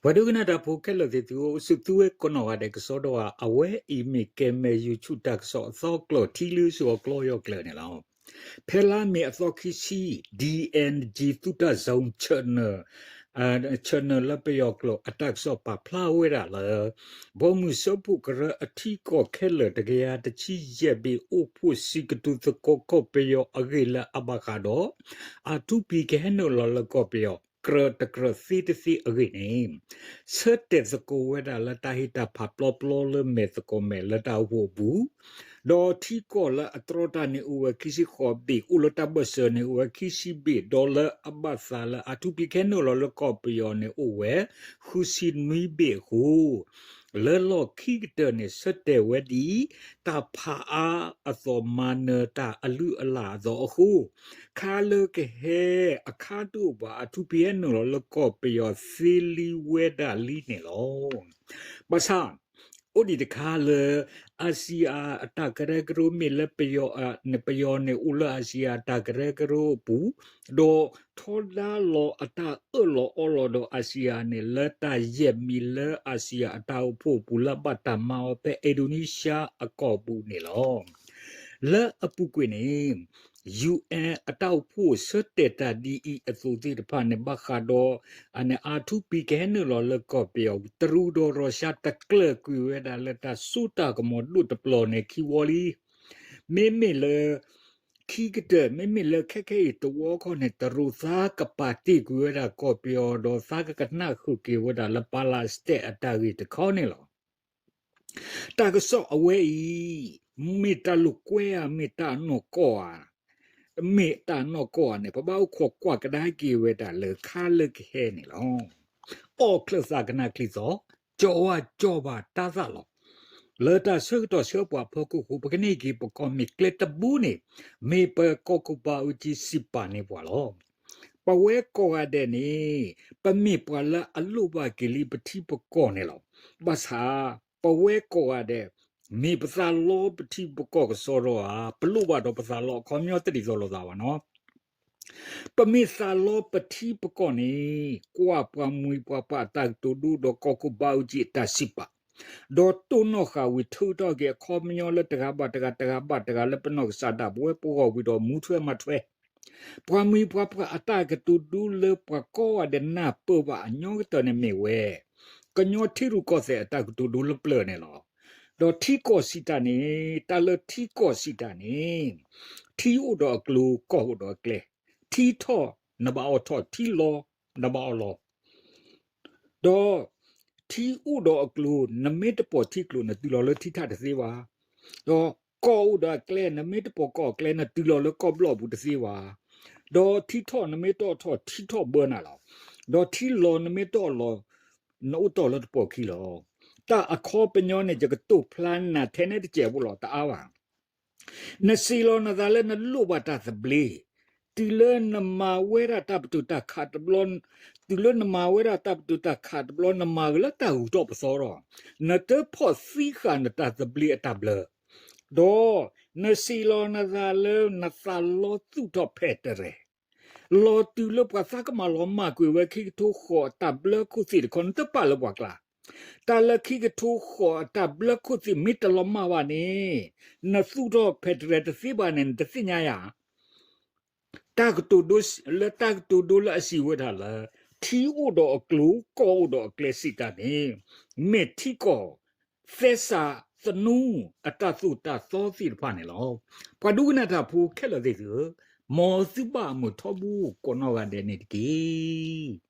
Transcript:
ပှၤဒိကနၣ်တၢ်ဖိခဲလၢာ်သ့ၣ်သုဧၢ, အိၣ်ဆူၣ်သုဝဲကိးနီၢ်ဂၤဒဲးကစီဒီဧါ, အဝဲအံၤမ့ၢ်ကဲမဲာ် YouTube တၢ်ကစီၣ်အသီကျိာ် ထံလုၢ်ဆူၣ်အကျိာ်ယီၢ်ကျၢၤန့ၣ်လီၤ. ဖဲလါမ့ၤအသီခံဆံ ဒီအ့ၣ်အၣ်ကၠံ သုတၢ် Zoom channel လၢပယီၤကျိာ်အတၢ်ကစီၣ်ပာ်ဖျါဝဲဒၣ်လၢ ဘီမုၢ်စၢဖှိၣ်ကရၢအထံကီၢ်ခဲလၢာ်တကယၤတဆံယဲၢ်ဘ့ၣ် အိၣ်ဖှိၣ်စံးကတိၤသကိးကီၢ်ပယီၤအဂ့ၢ်လၢအဘၣ်ဃးဒီး အထူပံၤကဟဲနုာ်လီၤလၢကီၢ်ပယီၤကြၢးတကြၢးသ့တသ့အဂ့ၢ်န့ၣ် ဆၢတဲာ်သကိးဝဲဒၣ်လၢတၢ်ဟ့ၣ်တၢ်ဖးပျီပျီလၢမဲာ်သကိးမဲာ်လၢတၢ်အိၣ်ဖှိၣ်အပူၤ, ဒီးထံကီၢ်လၢအတြီတၢ်န့ၣ်အိၣ်ဝဲခံဆံဃိးဘ့ၣ်, အိၣ်လၢတၢ်ဘၢၣ်စၢၤန့ၣ်အိၣ်ဝဲခံဆံဘ့ၣ်, ဒီးလၢအဘၣ်သးလၢအထူပံၤကဟဲနုာ်လီၤလၢကီၢ်ပယီၤန့ၣ်အိၣ်ဝဲ ဃုဆံနွံဘ့ၣ်အဃိ လၢလီၢ်ခံကတၢၢ်န့ၣ် ဆၢတဲာ်ဝဲဒ်အံၤ, တၢ်ဖးအါအသိးမၤနၢၤတၢ်အလုၢ်အလၢ်အသိးအဃိ, ခါလၢကဟဲအခါတအိၣ်ဘၣ် အထူပံၤဟဲနုာ်လီၤလၢကီၢ်ပယီၤသ့လံဝဲဒၣ်လံန့ၣ်လီၤ. ဘၣ်ဆၣ် အိၣ်ဒံးတခါလၢ အၤစံယၤအတၢ်ကရၢကရိမ့ၢ်လၢ ပယီၤန့ၣ်အိၣ်လၢအၤစံယၤအတၢ်ကရၢကရိအပူၤ, ဒီးထီဒါလီၤအတၢ်အၢၣ်လီၤအီလီၤဒီးအၤစံယၤန့ၣ် လၢတၢ်ယဲၢ်မံၤလၢအၤစံယၤအတၢ်အိၣ်ဖှိၣ်အပူၤလၢအဘၣ်တၢ်မၤအီၤဖဲအ့ဒိနံၡါအကီၢ်ပူၤန့ၣ်လီၤ. လၢအပူၤကွံာ်န့ၣ် ယူၣ်အဲၣ် အတၢ်အိၣ်ဖှိၣ်ဆၢတဲာ်တၢ်ဒ်အံၤအသိးသ့ၣ်တဖၣ်န့ၣ် ဘၣ်ဃးဒီး အထူပံၤကဟဲနုာ်လီၤလၢကီၢ်ပယီၤ တရူးဒီးရၢၡါတကျၢၢ်ကွံာ်ဝဲဒၣ်လၢတၢ်စိတၢ်ကမီၤဒိၣ်တပျီၤန့ၣ်ခံဝီလံ. မ့မ့ၢ်လၢ ခံကတၢၢ် မ့မ့ၢ်လၢခဲခဲအံၤတဝီခီန့ၣ် တရူးသါကပာ်တ့ၢ်ကွံာ်ဝဲဒၣ်ကီၢ်ပယီၤ ဒီးသါကကနၣ်ဃုာ်က့ၤဝဲဒၣ်လၢ Palestine အတၢ်ဂ့ၢ်တခီန့ၣ်လီၤ. တၢ်ကစီၣ်အဝဲအံၤ မ့ၢ်တၢ်လိာ်ကွဲဧါ, မ့ၢ်တၢ်နီၢ်ကီၢ်ဧါ, မ့ၢ်တၢ်နီၢ်ကီၢ်ဧါန့ၣ် ပဘၣ်အိၣ်ခိးကွၢ်ကဒါက့ၤဝဲဒၣ်လၢခါလၢကဟဲန့ၣ်လီၤ. အီၣ်ချၢၣ်သးကနၣ်ချံသီ, ကၠီဝါကၠီဘၣ်တၢ်သၣ်လီၤ. လၢတၢ်ဆၢကတီၢ်ဆၢပှၤဖီခိၣ်အဃိ ပကန့ၢ်က့ၤပကီၢ်မ့ၢ်ကျဲတဘိန့ၣ် မ့ၢ်ပကီၢ်ခိၣ်ဘးအူကၠံစံးပာ်န့ၢ်ပှၤလီၤ. ပဝဲကိးဂၤဒဲးန့ၣ် ပမ့ၢ်ပှၤလၢအလိၣ်ဘၣ်က့ၤလံပထံပကီၢ်န့ၣ်လီၤ. ဘၣ်ဆၣ် ပဝဲကိးဂၤဒဲး မ့ၢ်ပသးလီပထံပကီၢ်ကစီဒီဧါ, ပလိၣ်ဘၣ်ဒီးပသးလီအခီပညီတဒ်သိးလိာ်သးဘၣ်နီၤ. ပမ့ၢ်သးလီပထံပကီၢ်န့ၣ် ကွၢ်ပှၤမှံၤပှၤပှၢ်အတၢ်ကတိၤဒိဒီးကီၢ်ခိၣ်ဘးအူကၠံအတၢ်စံးပာ်, ဒီးတိၢ်နီၣ်ဃာ်ဝံၤထုးထီၣ်က့ၤအခီပညီလၢတဂၤဘၣ်တဂၤ တဂၤဘၣ်တဂၤလၢပနီၢ်ကစၢ်ဒၣ်ပဝဲပဂီၢ်ဝံၤဒီးမူထွဲမၤထွဲ ပှၤမှံၤပှၤပှၢ်အတၢ်ကတိၤဒိလၢပှၤကိးဂၤဒဲးနၢ်ပၢၢ်ဘၣ်အညီကတၢၢ်န့ၣ်မ့ၢ်ဝဲ ကညီထံရူၢ်ကီၢ်သဲးအတၢ်ကတိၤဒိလၢပျၢၤန့ၣ်လီၤ. ဒီးထံကီၢ်စံးတၢ်န့ၣ် တၢ်လၢထံကီၢ်စံးတၢ်န့ၣ် ထံအိၣ်ဒီးအကျိၤ ကီၢ်အိၣ်ဒီးအကျဲ, ထံထီၣ်နဘၣ်အီၣ်ထီၣ် ထံလီၤနဘၣ်အီၣ်လီၤ ဒီးထံအိၣ်ဒီးအကျိၤ နမ့ၢ်တပိာ်ထံကျိၤ နတုၤလီၤလၢထံထၣ်တသ့ဘၣ်. ဒီးကီၢ်အိၣ်ဒီးအကျဲ နမ့ၢ်တပိာ်ကီၢ်အကျဲ နတုၤလီၤလၢကီၢ်ဘျီၣ်ပူၤတသ့ဘၣ်. ဒီးထံထီၣ်နမ့ၢ်တအီၣ်ထီၣ် ထံထီၣ်ဘၢနၤလီၤ. ဒီးထံလီၤနမ့ၢ်တအီၣ်လီၤ နအိၣ်တီၢ်လၢတပိာ်ခံလီၤ. တၢ်အခီပညီန့ၣ် ယကတိၤဖျါနၤထဲန့ၣ်တစဲးဖိလီၤ တအါဘၣ်. နစံးလီၤနသးလၢနလိၣ်ဘၣ်တၢ်သဘျ့, တုၤလၢနမၤဝဲဒၣ်တၢ်ပတုာ်တၢ်ခးတဘျီ, တုၤလၢနမၤဝဲဒၣ်တၢ်ပတုာ်တၢ်ခးတဘျီ နမၤဂ့ၤလၢတၢ်ဂုၤထီၣ်ပသီထီၣ်, နတဖီၣ်သံဃာ်နတၢ်သဘျ့အတၢ်ဘျၢ, ဒီးနစံးလီၤနသးလၢနသးလီသုးထီၣ်ဖဲးတရဲၣ် လီၤတုၤလၢပှၤသးကမၣ်လီၤမၢ်ကွံာ်ဝဲ ခံကထိဃိးအတၢ်ဘျၢခိၣ်သ့ၣ်တခီ နတပာ်လၢပှၤကျါ. တၢ်လၢခံကထိဃိးအတၢ်ဘျၢခိၣ်သ့ၣ်မ့ၢ်တလီၤမၢ်ဘၣ်န့ၣ် နသူၣ်ထီၣ်ဖဲးတရဲၣ်တသ့ဘၣ်န့ၣ် နတသ့ၣ်ညါယၤ တၢ်ကတိၤဒိ လၢတၢ်ကတိၤဒိလၢအစံးဝဲဒၣ်လၢ ထံအိၣ်ဒီးအကျိၤ ကီၢ်အိၣ်ဒီးအကျဲစံးတၢ်န့ၣ် မ့ၢ်ထံကီၢ် သဲစးသနူ အတၢ်သိၣ်တၢ်သီသ့ၣ်တဖၣ်န့ၣ်လီၤ. ပှၤဒိကနၣ်တၢ်ဖိခဲလၢာ်သ့ၣ်သုဧၢ, မ်သုဘၣ်မုာ်ထီဘိကိးနီၢ်ဂၤဒဲးန့ၣ်တက့ၢ်.